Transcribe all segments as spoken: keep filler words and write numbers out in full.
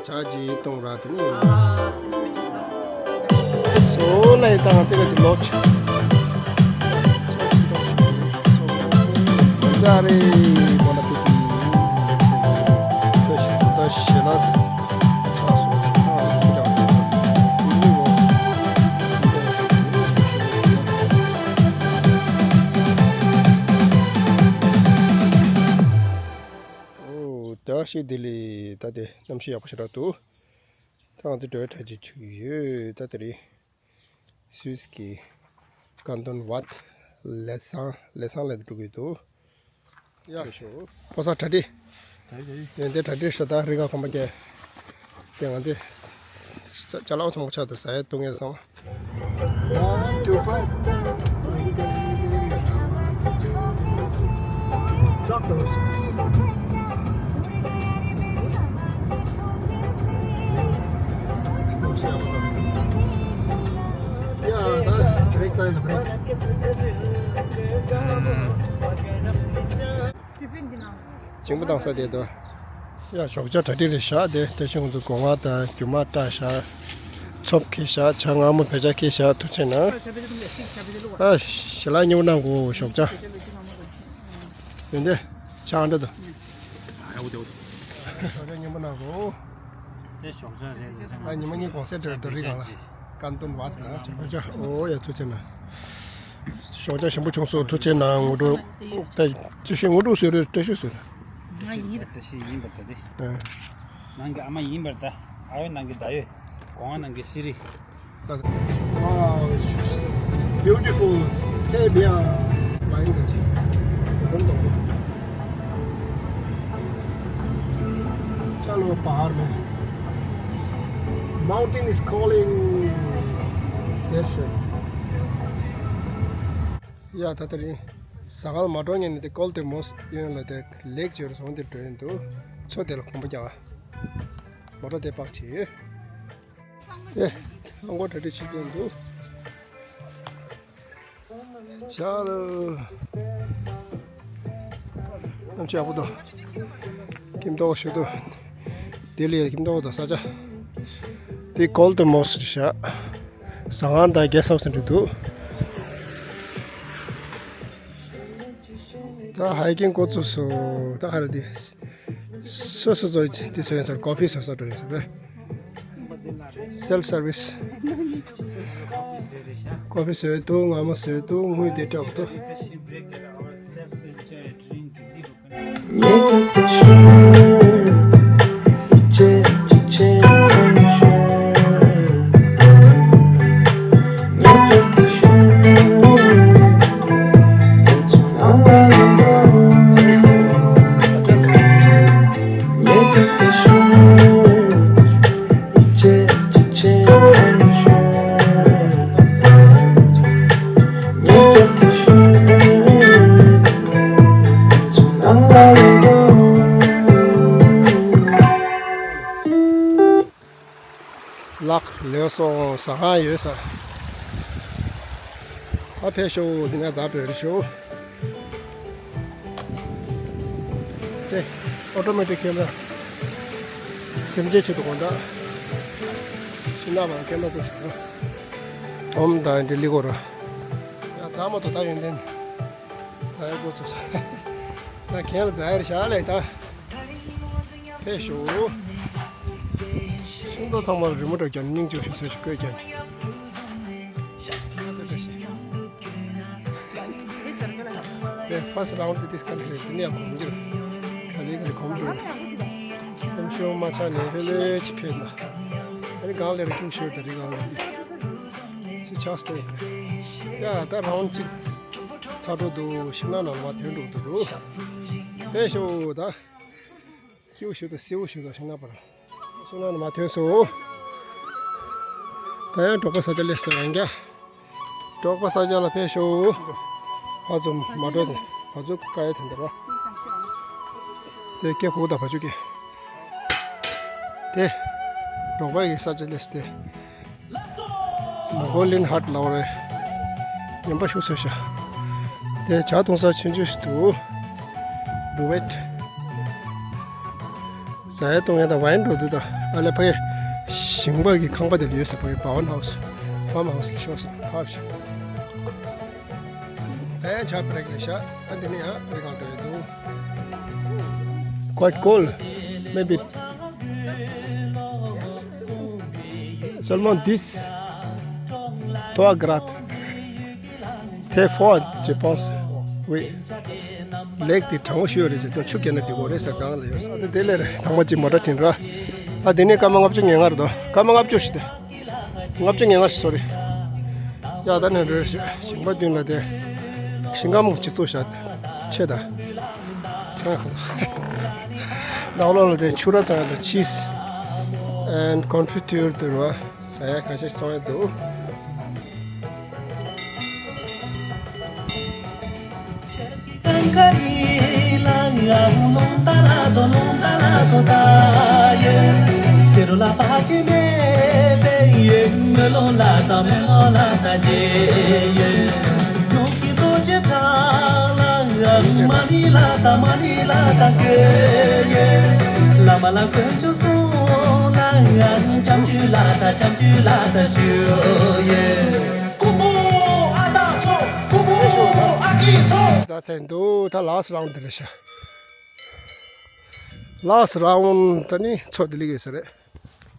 ཆ་ཅི་གཏོང་ར་དེ་ནི། སོ་ལའི་དང་ཙི་ག་ཅི་ལོ་ཆ། ཇ་རེ་མོ་ན་པི་ཏི། ད་ཤི་ད་ཤི་ལ་ཆ་སོ་ཆ་ཀྱང་། ཨོ་ད་ཤི་དི་ལི་ད་དེ་གནམ་གཤིས་ཡག་པོ་ཞེ་དྲག་འདུག་ད་ང་ཚོ་བྲོས་གྲ་ཅིག་ཆུ་ཡོད་ད་དེ་རེད། སུད་སི་གི་ཀན་ཏོན་ཝད་ལེ་སང་ལེ་སང་ལ་འགྲོ་གི་འདུག་ཡ་ཤོ་ཕོ་ས་གྲ་སྒྲིག་ཡོན་ཏན་གྲ་སྒྲིག་ཤ་ད་རི་ག་གོམ་པ་རྒྱལ་དེ་ང་ཚོ་ཅ་ལག་ཚོང་ཆ་དུ་ཟ་ཡ་བཏུང་ངེས་སོང་། ཅིང་པོ་བཏང་ས་དེ་དོ། ཡ་ཞོགས་ཇ་གྲ་སྒྲིག་རེད་ཤག་དེ་བཀྲ་ཤིས་ཁོང་ཚོ་སྒོ་ང་དང་རྒྱུ་མ་བཀྲ་ཤག་ཚོབ་ཁེ་ཤག་ཇ་མངར་མོ་བེ་ཇ་ཁེ་ཤག་ཐུགས་ཆེ་གནང་། ཨ་ཞལ་ལག་མཉེས་པོ་གནང་གོ་ཞོགས་ཇ། ཡོན་ཏན་ཇ་ཨ་འདྲ་དོ། ཞོགས་ཇ་མཉེས་པོ་གནང་གོ་དེ་ཞོགས་ཇ་རེད་ལ། ཨ་ཉི་མ་གཉིས་གོང་སེ་འདྲ་དོ་རི་གང་ལ། ཀན་ཏོན་ཝད་ལ། ཞོགས་ཇ་ཨོ་ཡ་ཐུགས་ཆེ་གནང་། ཞོགས་ཇ་ཞིམ་པོ་བྱུང་སོང་ཐུགས་ཆེ་གནང་། ངོ་སྤྲོད་ད་ཅི་ཞིག་ངོ་སྤྲོད་བཟོས་རེད་བཀྲ་ཤིས་བཟོས་རེད། ང་ཡིན། བཀྲ་ཤིས་ཡིན་པར་ད་དེ། ཨ། ནང་གི་ཨ་མ་ཡིན་པར་ད། ཨ་ཡོད་ནང་གི་ད་ཡོད། གོང་ནང་གི་སི་རི། Wow, beautiful. Hey भैया, लाइन का जी। चलो बाहर में। Mountain is calling. Session. ཡ་ད་ལྟ་རིང་ཟ་ཁང་མ་འགྲོ་ངེས་ནས་དེ་ཀོལ་ཏེ་མོ་ཡོན་ལ་དེ་ལེགས་བྱོས་རུ་སོང་དེ་འགྲོ་ཡོན་དུ་མཚོ་དེ་ལ་གོམ་པ་རྒྱག་མོ་ཊ་དེ་པག་བྱེད་ཡོད། ཨེ། ལྷམ་གོག་གྲ་སྒྲིག་བྱེད་ཀྱིན་འདུག་ཅ་ལོ། གནམ་གཤིས་ཡག་པོ་འདུག་སྐྱིད་མདོག་ཞུ་འདུག་ལྡི་ལི་སྐྱིད་མདོག་འདུག་ས་ཆ། འདི་ཀོལ་ཏེ་མོ་སི་རེད་ཤག་ཟ་ཁང་དང་གེ་སི་ཧའུ་སི་འདྲ་འདུག་ད་ཧའི་ཀིང་འགོ་བཙུགས་སོང་། ད་ཧ་ལ་འདི། སོ་སོ་ཚོ་འདི་ཚོ་ཡིན་ཟེར་ཀོ་ཕི་བཟོ་ས་འགྲོ་ཡིན་ཟེར་བས། སེལ་སར་བིས། ཀོ་ཕི་བཟོས་འདུག་མངར་མོ་བཟོས་འདུག་དངུལ་དེ་སྤྲད་འདུག་ལགས་ལེའོ་སོང་ཟ་ཁང་ཡོད་ས། ཨ་ཕེབས་ཤོག་འདི་ནས་ཛ་བྲོས་རེ་ཤོག་དེ་ཨོ་ཊོ་མེ་ཊིག་ཁེམ་ར། སེམས་ཅན་ཆེད་དུ་དགོངས་དག་ཤིང་ནགས་མ་ཁེམ་ར་ཚོ་ཞིག་དང་། ཨོམ་དང་འདི་ལི་གོ་ར། ཡ་ཛ་མ་ཏོ་ད་ཡོན་ཏན། ཛ་ཡ་གོ་ཚོ་ས། ད་ཁེམ་ར་ཛ་ཡ་རེ་ཤ་ལས་ད། ཕེབས་ཤོག་ཤིང་ཏོག་ཚང་མ་རི་མོ་འདྲ་རྒྱབ་སྙིང་རྗེ་ཞིག་བཟོས་ཤིག་བཀོད་རྒྱབ། ཕར་སི་རའུན་ཌི་དེ་སྐམ་ཞིག་དེ་ནས་གོམ་རྒྱུ། ག་ལེ་ག་ལེ་གོམ་འགྲོ། སེམས་ཤུགས་མ་ཆག་ནས་ལྷོད་ལྷོད་ཅིག་ཕེབས་ན། ཨ་ནི་གང་ལེར་ཁྱུག་ཤོར་དེ་རི་གང་ལེར་འདི། སུ་ཆགས་སྟོན། ཡ་ད་རའུན་ཌི་གཅིག་ཚར་འགྲོ་འདུག་ཤིང་ནགས་ནང་མ་ཐོན་འགྲོ་འདུག་འདུག་ཕེབས་ཤོག་ད། སྐྱིད་པོ་ཞིག་དང་བསིལ་པོ་ཞིག་དང་ཤིང་ནགས་པར། ཤིང་ནགས་ནང་མ་ཐོན་སོང་། ད་ཡང་འབྲོག་པ་ས་ཆ་སླེབས་སོང་རང་རྒྱ། འབྲོག་པ་ས་ཆ་ལ་ཕེབས་ཤོག་ཕར་ཚུར་མ་འགྲོ་དེ་ཕར་ཚུར་དཀའ་ཡ་དེ་འདྲ་ར། དེ་སྐད་ཕོག་དང་བ་ཕྱུགས་སྐད། དེ་འབྲོག་པ་ཡི་ས་ཆ་སླེབས་ཏེ། མོ་གོ་ལིན་ཧཊ་ལའོ་རེད། ཉན་པ་ཤུགས་ཚོད་ཤ། དེ་ཇ་འཐུང་ས་ཆུང་ཆུང་ཞིག་འདུག་ཌུ་ཝེཊ། ཟ་ཡ་བཏུང་ཡ་དང་ཝའིན་འགྲོ་དུས་དང་ཨ་ལས་ཕ་གི་ཞིང་པ་གི་ཁང་པ་དེ་ལ་ཡོད་ས་ཕ་གི་བ་ཝན་ཧའུ་སི་ཕཱམ་ཧའུ་སི་ལ་ཤོག་ས་ཕར་ཞིག་ཨེ་ཆ་པི་རེག་ལས་ཤ་ཨ་འདི་ནི་ཡང་རི་གང་འགྲོ་ཡོད་འདུག Quite cold. Maybe seulement dix, trois grades. Très froid, je pense. Oui. ལེགས་དེ་གྲང་མོ་ཞུ་ཡོད་རེད་ཟེར་དུས་ཆུ་བརྒྱབ་ན་འགྲིག་གོ་རེད་ཟེར་གང་ལ་ཡོད་ས་དེ་དེ་ལས་རེད། དང་པོ་གཅིག་མོ་ཊ་དྲན་ར། ཨ་དེ་ནས་སྐར་མ་ལྔ་བཅུ་ང་ལྔ་རེད་དོ། སྐར་མ་ལྔ་བཅུ་ཞིག་དེ། ལྔ་བཅུ་ང་ལྔ་ཞིག་སོ་རེད། ཡ་ད་ནས་རེད་ཞིང་པ་མདུན་ལ་དེ། ཞིང་ཁམས་མོ་སྤྱི་ཚོགས་བཞག་ཆེ་ད། ཚང་ཁ་ནག་ལོ་ལ་དེ་ཆུ་ར་ཚང་དང་ཆིས། ཨེན་ཀོན་ཕི་ཏུར་དུ་ར་ཟ་ཡ་ཁ་ཤས་སོང་ཡ་འདུག་ད་ཚན་འདུག་ད་ལཱ་སི་རའུན་ཌི་རེད་ཤག་ལཱ་སི་རའུན་ཌི་ད་ནི་མཚོ་དེ་ལི་གི་ས་རེད།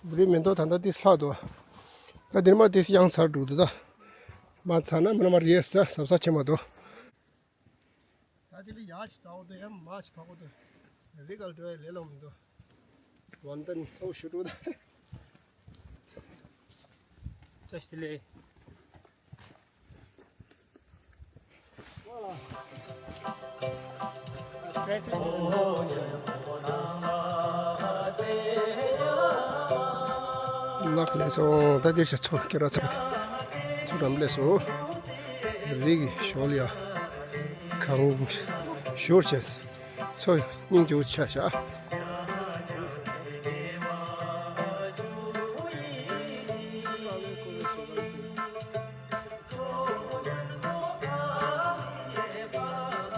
བུ་རི་མེ་ཏོ་ད་ལྟ་ཏིས་ལྷག་འདུག་ད་འདིར་མ་ཏིས་ཡང་ཚར་འགྲོ་འདུག་ད་མ་ཚར་ན་མི་ན་མ་རེད་ས་ཟབ་ས་ཆེ་མ་འདུག་ད་དེ་ལ་ཡག་ཅིག་ཚ་བོ་འདུག་ཡང་མ་ཞིག་ཕ་གོ་འདུག་རི་གར་འགྲོ་ཡ་ལས་ལོ་མི་འདུག་ཝན་ཏན་ཚོ་ཞུ་འགྲོ་ད། བཀྲ་ཤིས་བདེ་ལེགས། ལགས་ལས་སོ། ད་འདིར་ཞིག་ཚོ་སྐྱེ་ར་ཚ་བོ་ཚོ་འགྲམ་ལས་སོ། རི་གི་ཞོལ་ཡ་གངས་ཞོར་བྱས། མཚོ་སྙིང་རྗེ་བོ་ཆགས་ཤག་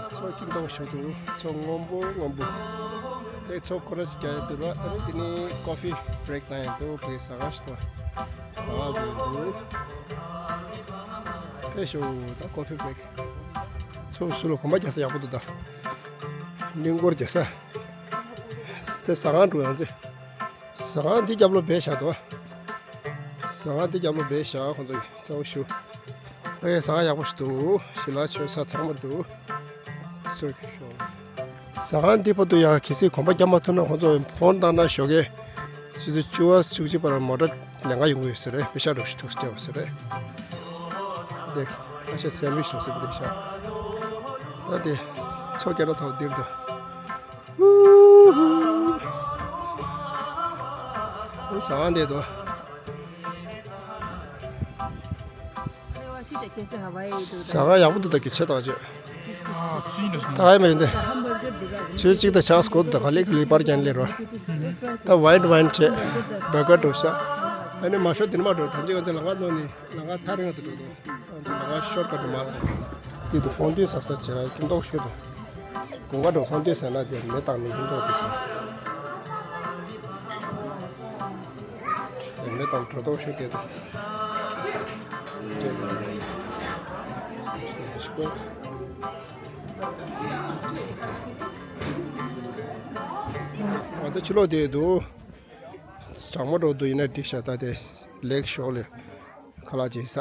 མཚོ་སྐྱིད་མདོག་ཞུ་འདུག་མཚོ་སྔོན་པོ་སྔོན་པོ། དེ་མཚོ་ཁོ་ར་ཅིག་རྒྱག་ཡ་འདུག་ར། ཨ་རི་དེ་ནི་ཀོ་ཕི་བྷི་རེག་བཏང་ཡ་འདུག་བྷི་རེག་ཟ་ཁང་ཞིག་འདུག་ཟ་ཁང་འདུག་ཕེབས་ཤོག་ད་ཀོ་ཕི་བྷི་རེག་མཚོ་ཟུར་ལ་གོམ་པ་རྒྱག་ས་ཡག་པོ་འདུག་ད་གླིང་སྐོར་རྒྱག་ས། དེ་ཟ་ཁང་འགྲོ་ཡང་ཚེ། ཟ་ཁང་འདི་རྒྱབ་ལོགས་སྦས་བཞག་འདུག་ཟ་ཁང་འདི་རྒྱབ་ལོགས་སྦས་བཞག་ཁོང་ཚོ་གཙོ་བོ་ཞུ། ཨེ་ཟ་ཁང་ཡག་པོ་ཞིག་འདུག་ཞི་ལ་ཆོས་ས་ཚང་མ་འདུག་ཚོ་ཞུ། ཟ་ཁང་འདི་བར་དུ་ཡང་གལ་སྲིད་གོམ་པ་རྒྱབ་མ་ཐུབ་ན་ཁོང་ཚོ་ཕོན་བཏང་ན་ཞོགས་ཀས། ཆུ་ཚོད་བཅུ་པ་བཅུ་གཅིག་བར་མོ་ཊ་ལེན་ག་ཡོང་གི་ཡོད་ས་རེད། པེ་ཤ་འགྲོ་ཞིག་ཐུག་སྟེ་ཡོད་ས་རེད། འདི་ཁ་ཤས་སེམས་མི་ཞོག་སེམས་འདི་ཤ། ད་དེ་མཚོ་སྐྱེ་ར་ཚོ་འདིར་འདུག་ཟ་ཁང་འདི་འདུག་ཟ་ཁང་ཡག་པོ་འདུག་ད་གི་ཆེ་ཐག་ཆོད། ད་ཡ་མེད་འདི། ཆུ་གཅིག་ད་ཆགས་སྐོར་ད་ག་ལེ་ག་ལེ་པར་ཀྱང་ལེ་རོ། ད་ཝའིན་ཝའིན་བྱས་བེ་ཀར་འགྲོ་ཤག་ཨ་ནི་མ་ཤོར་འདི་ནི་མ་འགྲོ། ད་ཅི་ག་ཚོད་ལ་ང་ནོ་ནི། ལམ་ཁ་ཐག་རིང་དུ་འགྲོ་འདུག་ལམ་ཁ་ཤོར་ཀ་འགྲོ་མ་ལ། དེ་དུ་ཧོན་ཏི་ས་ས་བྱེ་ར་ཀུན་ཏོག་ཤོད་དུ། དགུན་ཁ་འགྲོ་ཧོན་ཏི་ས་ན་དེ་མེ་དང་མེ་ཀུན་ཏོག་དེ་ཆེ། དེ་མེ་དང་དྲོ་ཏོག་ཤོད་དེ་དུ། ང་ཚོ་ཕྱི་ལོགས་དེ་དུ། གྲང་མོ་འགྲོ་འདུག་ཡིན་ན་འགྲིག་ཤག་ད་དེ་ལེགས་ཤོག་ལེ། ཁ་ལག་ཅིག་ཟ།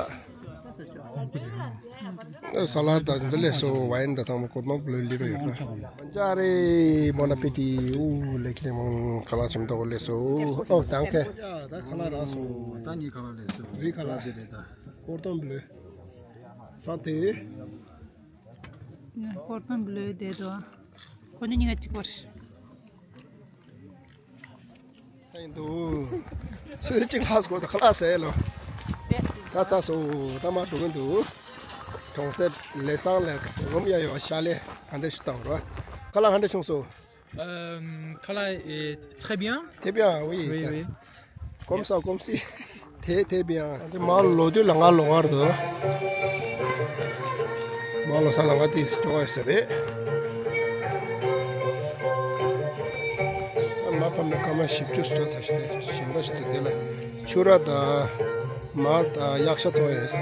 ས་ལ་ད་འདི་ལས་སོ་ཝའིན་ད་ཚང་མ་གོར་དོན་བྷུ་ལེ་ལི་རོ་ཡོད་ན། ཅ་རེ་མོན་ཨ་པེ་ཏི། ཨུ་ལེགས་ལེགས་མོན། ཁ་ལག་ཆེམ་ཏོག་ལས་སོ། ཨོ་ད་ཁེ། ད་ཁ་ལག་རག་སོ། ད་ངའི་ཁ་ལག་ལས་སོ། རི་ཁ་ལག་དེ་རེད་ད། གོར་དོན་བྷུ་ལེ། ས་དེ། གོར་དོན་བྷུ་ལེ་དེ་དོ། ཁོ་ནི་ཉིན་གཅིག་པར། ཡིན་འདུག་ཚོད་ཅིག་ལྷག་སོང་ད་ཁ་ལག་ཟས་ལོ། ད་ཚ་སོ་ད་མ་འགྲོ་གི་འདུག་གྲོང་གསེབ་ལས་བཟང་ལས་ངོམ་ཡ་ཡོད་ཤ་ལས་ག་འདྲ་ཞིག་བཏང་རོགས། ཁ་ལག་ག་འདྲ་བྱུང་སོང་། Euh, Kala est très bien. Très bien, oui. Oui, oui. Comme ça, comme si. Très, très bien. དེ་མ་ལོ་དུས་ལ་ང་ལོ་ངར་དུ། མ་ལོ་ས་ལ་ང་དེ་སྐྱོ་བ་ཟེར་རེད། མ་ ཕབ་ནས་སྐར་མ་བཞི་བཅུ་འགྲོ་ཚར་ཞིག་དེ་ཞིང་པ་ཞིག་ཏུ་དེ་ལ་ཕྱུ་ར་དང་མར་དང་གཡག་ཤ་བཙོང་ཡོད་ས།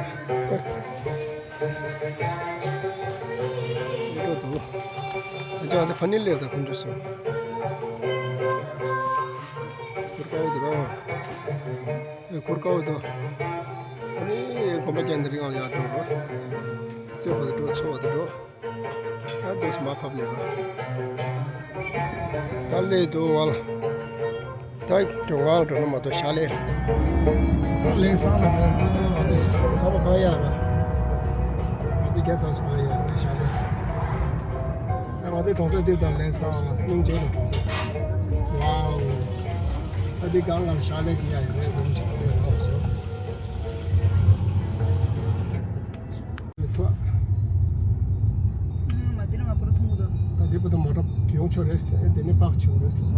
འགྲོ་འདུག་ཨ་ཅག་ཨ་ཅག་ཕ་ནི་ལེར་དང་ཁོང་ཚོ་སོང་། གུར་དཀར་པོ་དེ་ར། ཨེ་གུར་དཀར་པོ་དང་། ཨ་ནི་གོམ་པ་རྒྱག་འདི་རིང་ལ་ཡར་འགྲོ་རོགས། རྩེ་བ་དུ་འགྲོ་ཚོ་བ་དུ་འགྲོ། ཨ་འདུག་མ་ཕབ་ལེ་རོགས། ད་ལེ་འདུག་བ་ལ། ད་འགྲོ་ང་ལ་འགྲོ་ན་མ་གཏོགས་ཤ་ལེ། ད་ལེ་སང་ལ་འགྲོ་ང་ཚོ་ཁ་བ་ག་ཡ་ར། ང་ཚོ་རྒྱ་ས་སུ་ག་ཡ་ར་ཤ་ལེ། ད་ང་ཚོའི་གྲོང་གསེབ་འདི་དང་ལེན་སོང་སྙིང་རྗེ་ལ་གྲོང་གསེབ། ཝའོ། ད་འདི་སྒང་ལ་ཤ་ལེ་ཅི་ཡ་ཡོད་རེད་སྒོམ་ཅིག་ཡོད་ལོག་སོང་། མི་ཐུབ། ཨ་མ་འདི་ནི་ང་པོ་ར་ཐུང་གི་འདུག་ད་འདི་བར་དུ་མོ་ཊ་ཡོང་ཆོག་རེད་ཟེར་དེ་ནི་པག་ཆེ་བོ་རེད་ཟེར།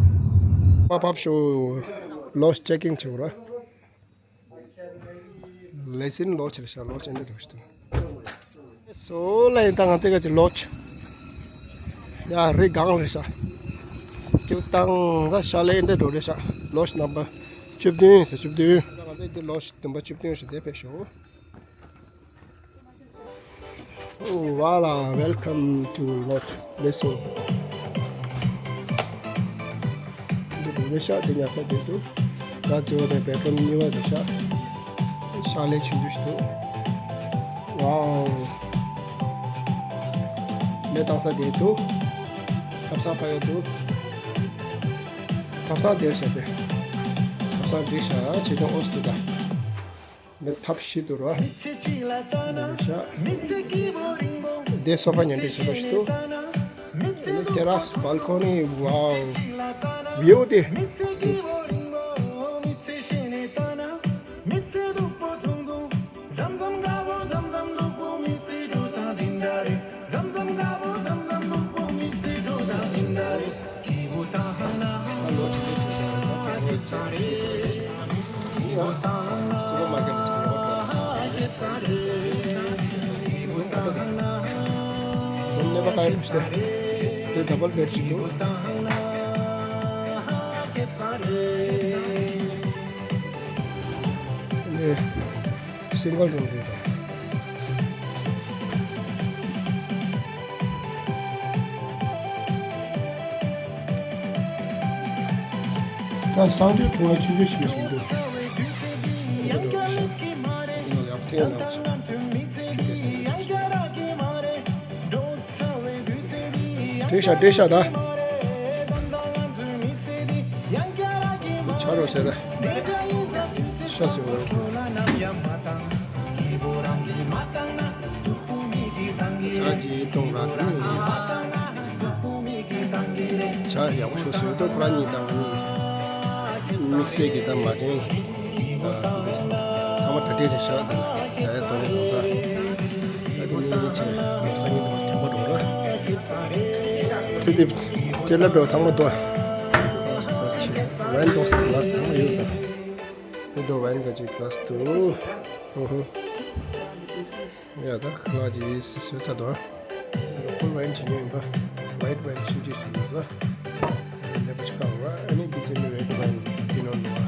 པག་པག་ཤོ་ལོ་ཅེ་ཀིང་ཆེ་བོ་ར། ལེ་སིན་ལོ་ཆེ་རེད་ཤག་ལོ་ཆེ་འདི་འདྲ་ཞིག་འདུག་སོ་ལ་ཡིན་ད་ང་ཚེ་ག་ཅི་ལོ་ཆེ། ཡ་རི་སྒང་རེད་ཤག་ཀྱུ་ཏང་ག་ཤ་ལེ་འདི་འགྲོ་རེད་ཤག་ལོ་ཆེ་རྣམ་པ་བཅུ་བདུན་ཟེར་བཅུ་བདུན། ད་ང་ཚེ་འདི་ལོ་ཆེ་བདུན་པ་བཅུ་བདུན་ཞིག་དེ་ཕེབས་ཤོག Oh, voilà, welcome to Lodge Blessing. འདི་རུ་རེ་ཤག་དེ་ཉལ་ས་དེ་འདུག་ད་གཙོ་བོ་དེ་བེད་རུམ་གཉིས་པ་རེ་ཤག་ཤག་ལས་ཆུང་ཆུང་ཞིག་འདུག་ཝའོ། མེ་བཏང་ས་དེ་འདུག་ཐབ་ཚང་ཕ་ཡོད་འདུག་ཐབ་ཚང་དེར་བྱས་ཏེ། ཐབ་ཚང་འགྲིག་ཤག་ཆེ་ཆུང་ཨོ་སི་ཏུ་ད། མི་ཐབས་ཤིག་ཏུ་རོ། ཤ། དེ་སོ་ཕ་ཉན་དུ་ཞིག་ཏུ་ཞིག་ཏུ། དེ་ར་སི་བལ་ཀོ་ནི་ཝའོ། བིའུ་དེ། Single room དེ་དང་། ད་གསང་སྤྱོད་ཁྲོམ་ར་ཆུང་ཆུང་ཞིག་བཞེངས་འདུག་བྲེག་ཤག་བྲེག་ཤག་ད། ཆ་རོ་ཟེར། ཤ་ཟེར་བ། ཆ་ཇི་གཏོང་ར་དུ། ཆ་ཡག་པོ་ཤོ་ཟེར་དུ་ཁོ་ར་གཉིས་དང་གཉིས། དམིགས་བསལ་གྱི་ད་མ་བྱན། ཚང་མ་གྲ་སྒྲིག་རེད་ཤག་འདི་ལ་ཟ་ཡ་འདོན་ནས་གང་ཚ། ད་དེ་ནས་ཡིན་ཆེ་ཡོད་ས་ཡིན་དུ་མཐུན་པ་འགྲོ་ར། དེ་དེ་དེ་ལ་འགྲོ་ཚང་མ་འདུག་ཝའིན་འདུག་ས་གི་ལ་སི་ཚང་མ་ཡོད་ད། དེ་འདུག་ཝའིན་ག་ཅིག་ག་ལ་སི་འདུག་ཧུ་ཧུ། ཡ་ད་ཁ་ལག་ཅིག་ཟོས་ཚར་འདུག་ཧོལ་ཝའིན་བྱེད་ཉོས་ཡིན་པ། ཝའིཊ་ཝའིན་ཆུང་ཆུང་ཞིག་ཡོད་པ། ལས་པ་ཅིག་བཀག་པ་ཨ་ནི་འདི་རྗེས་མའི་རེཌ་ཝའིན་ཕི་ནོ་འདུག་ཨ།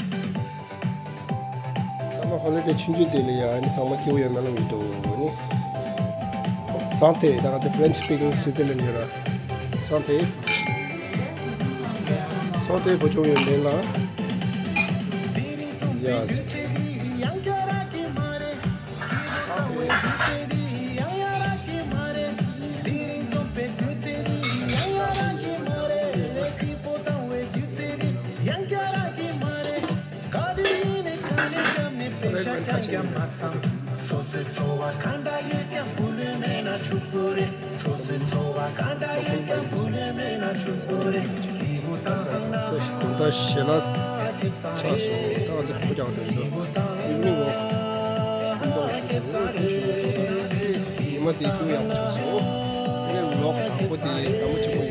ད་མ་ཧོ་ལི་ཌེ་ཆུང་ཆུང་དེ་ལ་ཡ་ཨ་ནི་ཚང་མ་སྐྱིད་པོ་ཡོད་མེད་ལ་མི་འདུག་ཨ་ནི། སང་ཐེ་ད་ག་དེ་French speaking Switzerland ཡོད་ར། སང་ཐེ། སང་ཐེ་བུ་ཆུང་ཡོད་མེད་ལ། ཡ། དོན་དག་ཞལ་ལག་ཆགས་སོང་། ད་འདི་ཁོ་རྒྱག་འདོད་འདུག་ཡིན་མིན་ངོ་། ཉི་མ་དེ་ཁྱོད་ཡག་པོ་བྱུང་སོང་། དེ་ནས་ལོག་དང་པོ་དེ་དང་པོ་ཆེན་པོ་